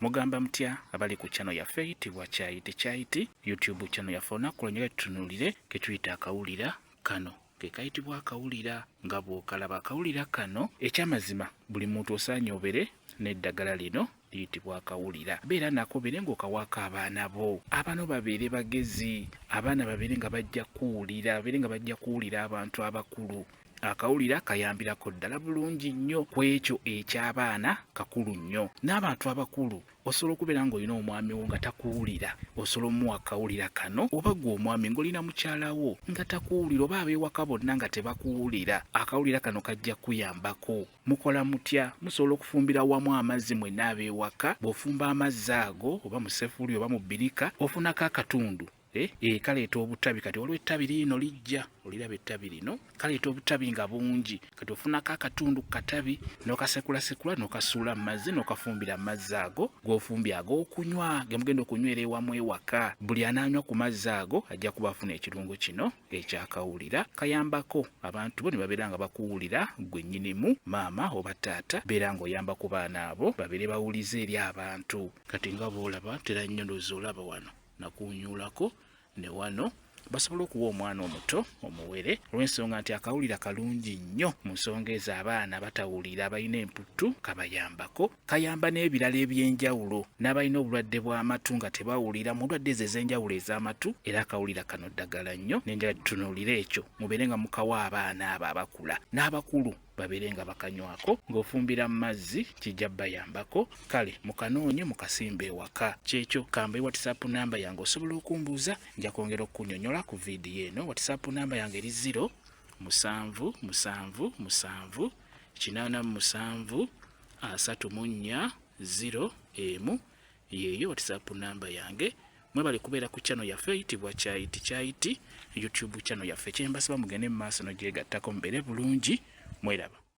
Mugamba mutya abali ku channel yaffe eyitibwa Kyayiti Kyayiti YouTube channel yaffe. Olunaku lwanyera tutunuulire ke tuyita akawulira kano ke kayitibwa akawulira nga bw'okalaba akawulira kano. Ekyamazima buli muntu osaanye obere n'eddagala lino liyitibwa akawulira. Beera nako, beere ng'okawaako abaana bo. Abaana bo babeere bagezi, abaana babeere nga bajja kuwulira, babeere nga bajja kuwulira abantu abakulu. Akawulira kayambirako ddala bulungi nnyo ku ekyo eky'abaana, kakulu nnyo. N'abantu abakulu, osobola okubeera ng'olina omwami wo nga takuwulira, osobola omuwa akawulira kano, oba ggwe omwami ng'olina mukyala wo nga takuwulira, oba ab'ewaka bonna nga tebakuwulira, akawulira kano kajja kukuyambako. Mukola mutya? Musobola okufumbira wamu amazzi mwenna ab'ewaka. Bw'ofumba amazzi ago oba mu sseffuliya oba mu bbirika, ofunako akatundu Eh, eh, kaleeta obutabi. Kati waliwo ettabi liino lijja, oliraba ettabi lino kaleeta obutabi nga bungi. Kati ofunako akatundu ku katabi n'okasekulasekula n'okasuula mu mazzi n'okafumbira mu mazzi ago g'ofumbye ag'okunywa ge mugenda okunywera ewamu ewaka. Buli anaanywa ku mazzi ago ajja kuba afuna ekirungo kino ekyakawulira. Kayambako abantu bo ne babeera nga bakuwulira ggwe nnyinimu maama oba taata, beera ng'oyamba ku baana abo babeere bawulize eri abantu. Kati nga bw'olaba ntera nnyo ndowooza olaba wano nakuunyuulako ne wano basobola okuwa omwana omuto omuwere olw'ensonga nti akawulira kalungi nnyo mu nsonga ezo abaana batawulira abalina emputtu kabayambako, kayamba n'ebirala eby'enjawulo n'abalina obulwadde bw'amatu nga tebawulira mu ndwadde ezo ez'enjawulo ez'amatu, era akawulira kano ddagala nnyo nenjala tutunuulire ekyo mubeere nga mukawa abaana abo abakula n'abakulu babeere nga bakanywako ng'ofumbira mu mazzi, kijja bayambako. Kale mukanoonye mukasimba ewaka. Kyekyo kambe WhatsApp namba yange, osobola okumbuuza, nja kwongera okukunyonyola ku vidiyo eno. WhatsApp namba yange eri 0 7 7 7 87 34 0 1, yeeyo WhatsApp namba yange. Mwebale kubeera ku channel yaffe eyitibwa Kyayiti Kyayiti YouTube channel yaffe. Kyembasaba mugende mu maaso nogyegattako, mubeere bulungi, mweraba.